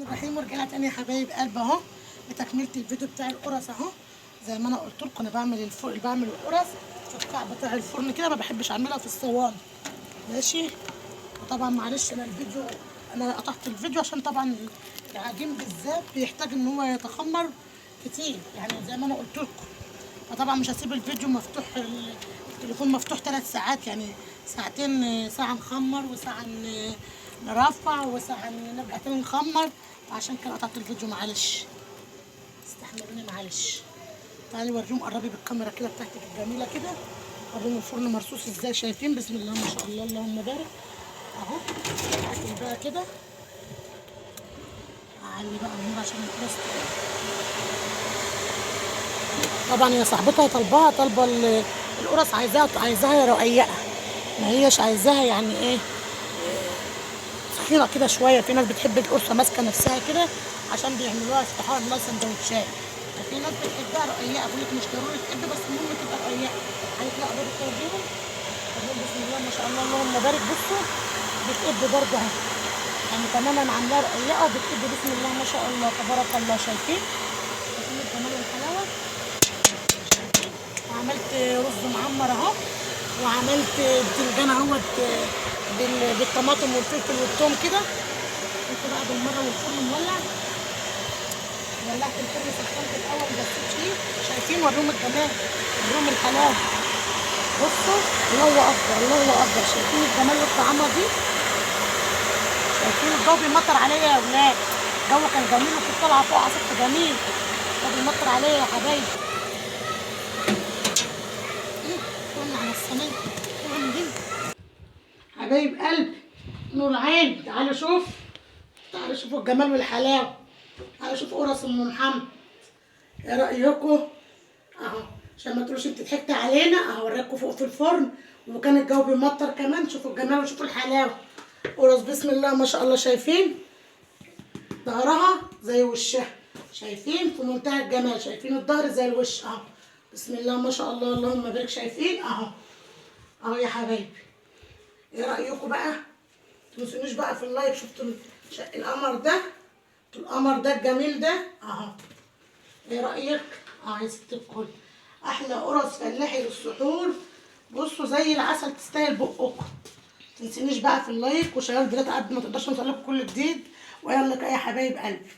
الرحيم. ورجعنا تاني يا حبايب قلب اهو بتكمله الفيديو بتاع القرص اهو. زي ما انا قلت لكم انا بعمل الفرن، بعمل القرص في القاع بتاع الفرن كده، ما بحبش اعملها في الصواني ماشي. وطبعا معلش انا الفيديو انا قطعت الفيديو عشان طبعا العجين بالذات بيحتاج ان هو يتخمر كتير، يعني زي ما انا قلت لكم. فطبعا مش هسيب الفيديو مفتوح، التليفون مفتوح 3 ساعات، يعني ساعتين، ساعة نخمر وساعة نرفع وساعة نرجع تاني نخمر، عشان كده قطعت الفيديو معلش استحملوني معلش. تعالي وريهم، قربي بالكاميرا كده بتاعتك الجميلة كده، وريهم الفرن مرصوص ازاي، شايفين؟ بسم الله ما شاء الله اللهم بارك اهو. هاكل بقى كده، اعلي بقى النور عشان القرص. طبعا يا صاحبتها طالباها، طالبه القرص، عايزاها رقيقه، ما هيش عايزاها يعني ايه تخينة كده شوية. في ناس بتحب القرصه ماسكه نفسها كده عشان بيعملوها يفتحوها يعملوها سندوتشات، ففي ناس بتحبها رقيقه، بقول لك مش ضروري تحب بس المهم تبقى رقيقه. هنطلع قربي توريهم، بسم الله ما شاء الله اللهم بارك. بصوا بتقب برضه اهي، يعني كمان انا عاملاها رقيقه وبتقب بسم الله ما شاء الله تبارك الله. شايفين؟ شايفين الجمال والحلاوه؟ شايفين؟ وعملت رز معمر اهو، وعملت بتنجان اهوت بالطماطم والفلفل والثوم كده. قلت بقى بالمرة والفرن مولع، ولعت الفرن سخنت الاول بصيت فيه. شايفين؟ وريهم الجمال، وريهم الحلاوة. بصوا الله اكبر الله اكبر، شايفين الجمال والطعامه دي؟ شايفين الجو بيمطر عليا يا اولاد، الجو كان جميل وكنت طالعه فوق على سطح جميل، الجو بيمطر عليا يا حبايبي. ايه قلنا على الصينية اعمل ايه حبايب قلبي؟ نور عين، تعالوا شوف، تعالوا شوفوا الجمال والحلاوه، تعالوا شوفوا قرص ام محمد. ايه رايكم؟ اهو عشان ما تقولوش انت ضحكت علينا، اهو فوق في الفرن وكان الجو بيمطر كمان. شوفوا الجمال وشوفوا الحلاوة، قرص بسم الله ما شاء الله. شايفين ظهرها زي وشها؟ شايفين في منتهى الجمال؟ شايفين الظهر زي الوش اهو، بسم الله ما شاء الله اللهم بارك. شايفين اهو اهو يا حبايبي. ايه رايكم بقى؟ متنسونيش بقى في ال like. شفتوا القمر ده؟ القمر ده الجميل ده اهو، ايه رايك؟ اه يا ست الكل، احلى قرص فلاحي للسحور. بصوا زي العسل، تستاهل بقكم. متنسونيش بقى في ال like و share الفيديوهات قد ما تقدرش، نوصل لكم كل جديد. ويلا يا حبايب قلبي.